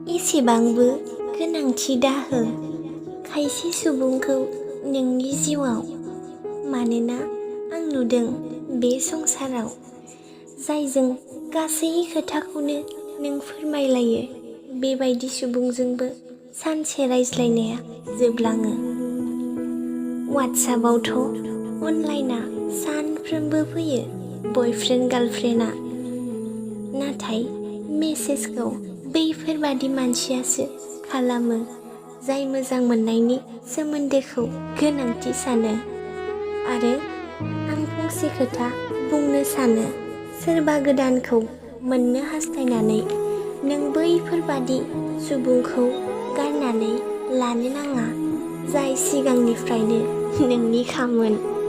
एसेबांबो गोनांथि दाहो खायसे सुबुंखौ नोंनि जिउआव। मानोना आं नुदों बे संसाराव जायजों गासै खोथाखौनो नों फोरमायलायो बेबायदि सुबुंजोंबो सानसे रायज्लायनाया जोबलाङो। वाट्सएपआवथ' अनलाइना सानफ्रोमबो फैयो बयफ्रेन्ड गार्लफ्रेन्डआ। नाथाय मेसेजखौ बैफोरबादि मानसियासो खालामो जाय मोजां मोननायनि सोमोन्दोखौ गोनांथि सानो। आरो आं फंसे खोथा बुंनो सानो, सोरबा गोदानखौ मोननो हास्थायनानै नों बैफोरबादि सुबुंखौ गारनानै लानो नाङा जाय सिगांनिफ्रायनो नोंनि खामोन।